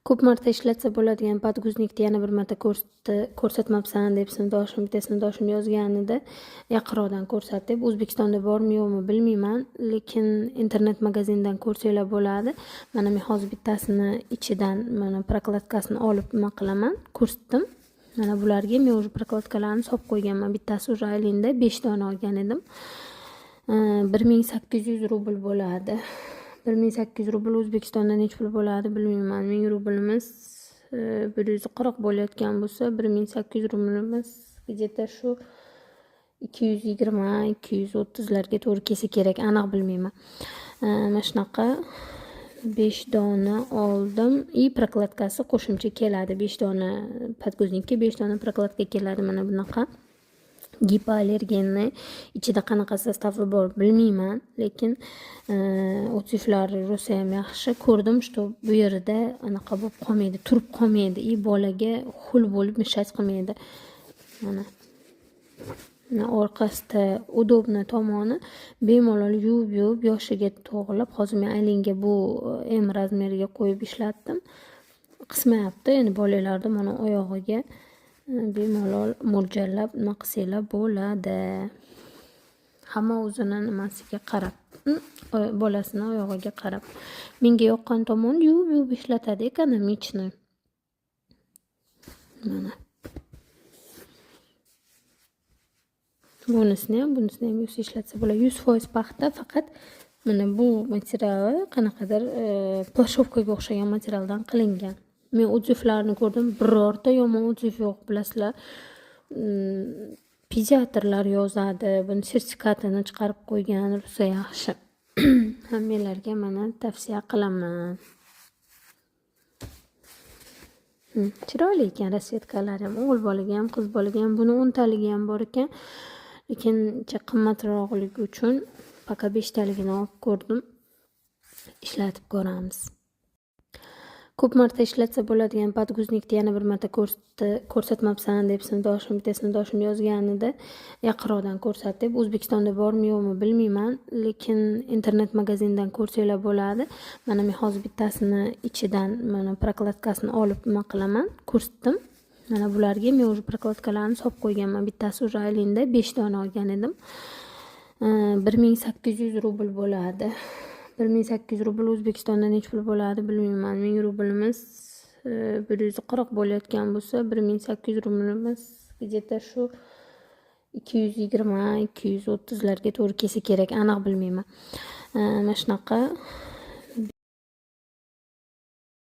Ko'p marta ishlatsa bo'ladigan подгузник ni yana bir marta ko'rsatmabsan deb sinfdoshim, bitta sinfdoshim yozganida yaqinroqdan ko'rsat deb. O'zbekistonda bormi yo'qmi bilmayman, lekin internet magazindan ko'rsanglar bo'ladi. Mana men hozir bittasini ichidan mana прокладка sini olib nima qilaman, ko'rsatdim. Mana bularga men уже прокладка larni solib qo'yganman. Bittasi уже Aylinda 5 dona olgan edim. 1800 rubl bo'ladi. 1800 rubl O'zbekistonda necha pul bo'ladi bilmayman. 1000 rublimiz 140 bo'layotgan bo'lsa, 1800 rublimiz где-то shu 220, 230larga to'g'ri kelsa kerak, aniq bilmayman. Mana shunaqa 5 dona oldim и прокладка si qo'shimcha keladi. 5 dona подгузник ka 5 dona прокладка keladi mana bunaqa. Гипоаллергенный, ichida qanaqa состав i bor bilmayman, lekin отзыв lari rosayam yaxshi. Ko'rdim, что bu yerida anaqa bo'lib qolmaydi, turib qolmaydi и bolaga ho'l bo'lib мешать qilmaydi. Mana. Mana orqasida удобный tomoni, bemalol yuvib-yuvib yoshiga to'g'rilab, hozir men Aylinga bu M razmeriga qo'yib ishlatdim. Qismayapti. Endi bolalarni mana oyog'iga bemalol mo'ljallab nima qilsanglar bo'ladi. Hamma o'zini nimasiga qarab, bolasini oyog'iga qarab. Menga yoqqan tomoni yuvib-yuvib ishlatadi, экономичный. Mana. Bunisini ham yuvsa ishlatsa bo'ladi. 100% paxta, faqat mana bu materiali qanaqadir плащевка ga o'xshagan materialdan qilingan. Men отзыв larni ko'rdim, birorta yomon отзыв yo'q, bilasizlar. Pediatrlar yozadi, buni sertifikatini chiqarib qo'ygan, rosa yaxshi. Hammanglarga mana tavsiya qilaman. Chiroyli ekan расцветка lari ham, o'g'il bolaga ham, qiz bolaga ham. Buni 10 taligi ham bor ekan. Lekin qimmatroqligi uchun пока 5 taligini olib ko'rdim. Ishlatib ko'ramiz. Ko'p marta ishlatsa bo'ladigan подгузник ni yana bir marta ko'rsatmabsan deb sinfdoshim, bitta sinfdoshim yozganida yaqinroqdan ko'rsat deb. O'zbekistonda bormi yo'qmi bilmayman, lekin internet magazindan ko'rsanglar bo'ladi. Mana men hozir bittasini ichidan mana прокладка sini olib nima qilaman, ko'rsatdim. Mana bularga men уже прокладка larni solib qo'yganman. Bittasi уже Aylinda 5 dona olgan edim. 1800 rubl bo'ladi. 1800 rubl O'zbekistonda necha pul bo'ladi bilmayman. 1000 rublimiz 140 bo'layotgan bo'lsa, 1800 rublimiz где-то shu 220, 230larga to'g'ri kelsa kerak, aniq bilmayman. Mana shunaqa